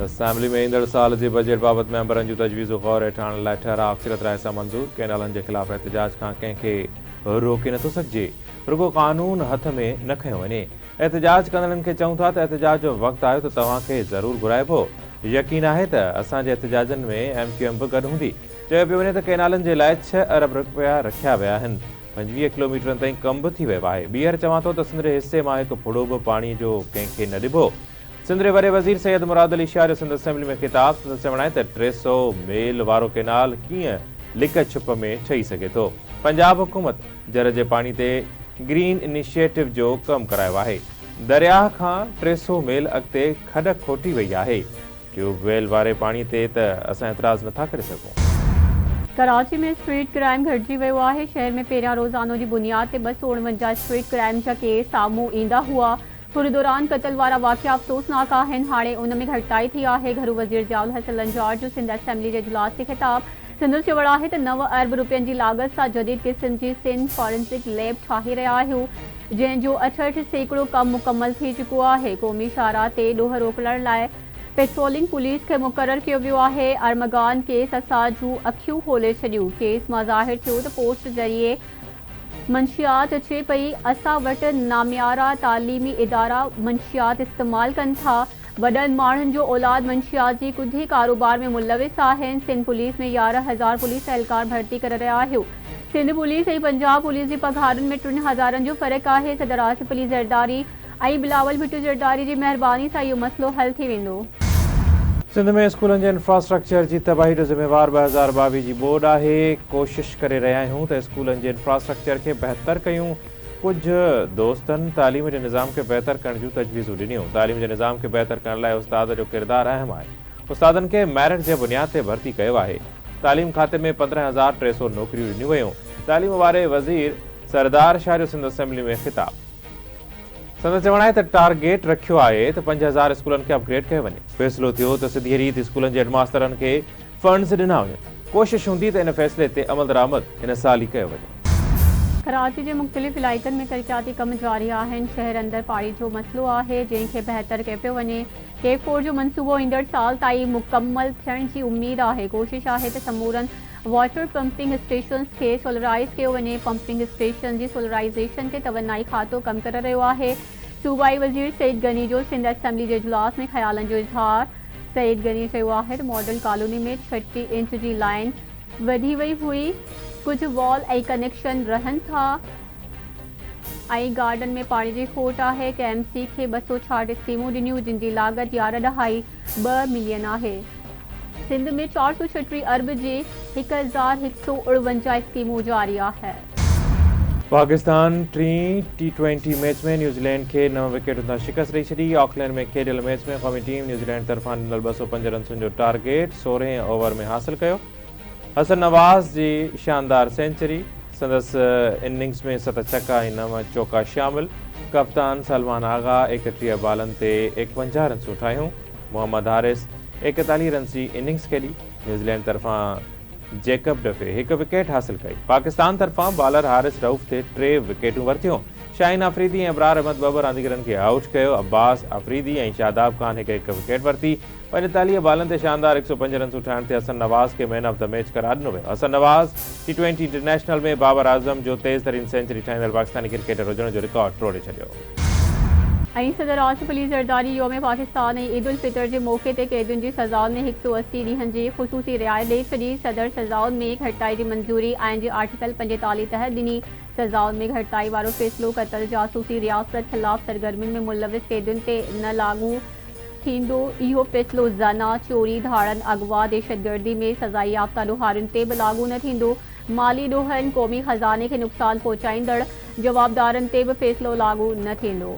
Assembly ۾ ايندڙ سال جي بجيٽ بابت ميمبرن جون تجويزون غور هيٺ آڻڻ لاء ٺهراء اڪثريت راء سان منظور، ڪئنالن جي خلاف احتجاج کان ڪنهن کي روڪي نٿو سگهجي، رڳو قانون هٿ ۾ نه کنيو وڃي، احتجاج ڪندڙن کي چئون ٿا ته احتجاج جو وقت آيو ته توهان کي ضرور گهرائبو، يقين آهي ته اسان جي احتجاجن ۾ ايم ڪيو ايم به گڏ هوندي، چيو پيو وڃي ته ڪئنالن جي لاء ڇهه ارب رپيا رکيا ويا آهن، 25 ڪلوميٽرن تائين ڪم به ٿي ويو آهي، ٻيهر چوان ٿو ته سنڌ جي حصي مان هڪ ڦڙو به پاڻي جو ڪنهن کي نه ڏبو. سنڌ جي وڏي وزير سيد مراد علي شاهه جو سنڌ اسيمبلي ۾ خطاب، سندس چوڻ آهي ته 300 ميل وارو ڪينال ڪيئن لڪ ڇپ ۾ ٺهي سگهي ٿو، پنجاب حڪومت جر جي پاڻي تي گرين انيشيٽو جو ڪم ڪرايو آهي، درياهه کان 300 ميل اڳتي کڏ کوٽي وئي آهي، ٽيوب ويل واري پاڻي تي ته اسان اعتراض نٿا ڪري سگهون. ڪراچي ۾ اسٽريٽ ڪرائيم گهٽجي ويو آهي، شهر ۾ پهريان روزانو جي بنياد تي 249 اسٽريٽ ڪرائيم جا ڪيس سامهون ايندا هئا، ڦر دوران قتل وارا واقعا افسوسناڪ آهن، هاڻي ان ۾ گهٽتائي ٿي آهي، گهرو وزير ضياء الحسن لنجار جو سنڌ اسيمبلي جي اجلاس کي خطاب، سندس چوڻ آهي ته نو ارب روپين جي لاڳت سان جديد قسم جي سنڌ فارنزڪ ليب ٺاهي رهيا آهيون، جنهن جو 68% ڪم مڪمل ٿي چڪو آهي، قومي شاهراهه تي ڏوهه روڪڻ لاء پيٽرولنگ پوليس کي مقرر ڪيو ويو آهي، ارمغان ڪيس اسان جون اکيون کولي ڇڏيون، ڪيس مان ظاهر ٿيو ته پوسٽ ذريعي منشيات اچي پئي، اسان وٽ ناميارا تعليمي ادارا منشيات استعمال ڪن ٿا، وڏن ماڻهن جو اولاد منشيات جي ڪڌي ڪاروبار ۾ ملوث آهن، سنڌ پوليس ۾ 11 هزار پوليس اهلڪار ڀرتي ڪري رهيا آهيون، سنڌ پوليس ۽ پنجاب پوليس جي پگهارن ۾ ٽن هزارن جو فرق آهي، صدر آصف علي زرداري ۽ بلاول ڀٽو زرداري جي مهرباني سان اهو مسئلو حل ٿي ويندو. سنڌ ۾ اسڪولن جي انفراسٽرڪچر جي تباهي جو ذميوار 2022 جي ٻوڏ آهي، ڪوشش ڪري رهيا آهيون ته اسڪولن جي انفراسٽرڪچر کي بهتر ڪيون، ڪجهه دوستن تعليم جي نظام کي بهتر ڪرڻ جون تجويزون ڏنيون، تعليم جي نظام کي بهتر ڪرڻ لاء استاد جو ڪردار اهم آهي، استادن کي ميرٽ جي بنياد تي ڀرتي ڪيو آهي، تعليم کاتي ۾ 15,300 نوڪريون ڏنيون ويون، تعليم واري وزير سردار شاهه جو سنڌ اسيمبلي ۾ خطاب. سندس چوڻ آهي ته ٽارگيٽ رکيو آهي ته 5000 اسڪولن کي اپ گريڊ ڪيو وڃي، فيصلو ٿيو ته سڌيء ريت اسڪولن جي هيڊماسترن کي فنڊز ڏنا وڃن، ڪوشش هوندي ته ان فيصلي تي عملدرآمد هن سال ئي ڪيو وڃي. ڪراچي جي مختلف علائقن ۾ ترقياتي ڪم جاري آهن، شهر اندر پاڻي جو مسئلو آهي، جنهن کي بهتر ڪيو پيو وڃي، ڪي فور جو منصوبو ايندڙ سال تائين مڪمل ٿيڻ جي اميد آهي، ڪوشش آهي ته سمورن واٽر پمپنگ اسٽيشنز کي سولرائيز ڪيو وڃي، پمپنگ اسٽيشنز جي سولرائيزيشن تي توانائي کاتو ڪم ڪري رهيو آهي، صوبائي وزير سعيد غني جو سنڌ اسيمبلي جي اجلاس ۾ خيالن جو اظهار، سعيد غني چيو آهي ته ماڊل ڪالوني ۾ 36 انچ جي لائين وڌي وئي هئي، ڪجهه وال ۽ ڪنيڪشن رهن ٿا ۽ گارڊن ۾ پاڻي جي کوٽ آهي، ڪي ايم سي کي 266 اسڪيمون ڏنيون جن جي لاڳت يارهن ڏهائي ٻه ملين آهي. سنڌ ۾ 436 ارب جي 1149 اسڪيمون جاري آهي. پاڪستان ٽين ٽي ٽوئنٽي ميچ ۾ نيوزيلينڊ کي نو وڪيٽن تان شڪست ڏئي ڇڏي. آڪلينڊ ۾ کيڏيل ميچ ۾ قومي ٽيم نيوزيلينڊ طرفان ڏنل 205 رنسن جو ٽارگيٽ سورهين اوور ۾ حاصل ڪيو. حسن نواز جي شاندار سينچري، سندس اننگز ۾ ست ڇڪا ۽ نو چوڪا شامل. ڪپتان سلمان آغا 31 بالن تي 51 رنسون ٺاهيون. محمد حارث 41 رنس جي اننگز کيڏي. نيوزيلينڊ طرفان جيڪب ڊفي هڪ وڪيٽ حاصل ڪئي. پاڪستان طرفان بالر حارث رئوف تي ٽي وڪيٽون ورتيون. شاهين آفريدي ۽ ابرار احمد ٻه ٻه رانديگرن کي آئوٽ ڪيو. عباس آفريدي ۽ شاداب خان هڪ هڪ وڪيٽ ورتي. 45 بالن تي شاندار 105 رنسون ٺاهڻ تي حسن نواز کي مين آف the match قرار ڏنو ويو. Hasan Nawaz T twenty international ۾ Babar Azam جو تيز ترين سينچري ٺاهيندڙ پاڪستاني ڪرڪيٽر هجڻ جو رڪارڊ ٽوڙي ڇڏيو. ۽ صدر آصف علي زرداري يوم پاڪستان ۽ عيد الفطر جي موقعي تي قيدين جي سزائن ۾ 180 ڏينهن جي خصوصي رعايت ڏئي ڇڏي، صدر سزائن ۾ گهٽتائي جي منظوري آئين جي آرٽيڪل 45 تحت ڏني، سزائن ۾ گهٽتائي وارو فيصلو قتل، جاسوسي، رياست خلاف سرگرمين ۾ ملوث قيدين تي نه لاڳو ٿيندو، اهو فيصلو زنا، چوري، ڌاڙن، اغوا، دهشتگردي ۾ سزا يافته ڏوهارين تي به لاڳو نه ٿيندو، مالي ڏوهن، قومي خزاني کي نقصان پهچائيندڙ جوابدارن تي به فيصلو لاڳو نه ٿيندو.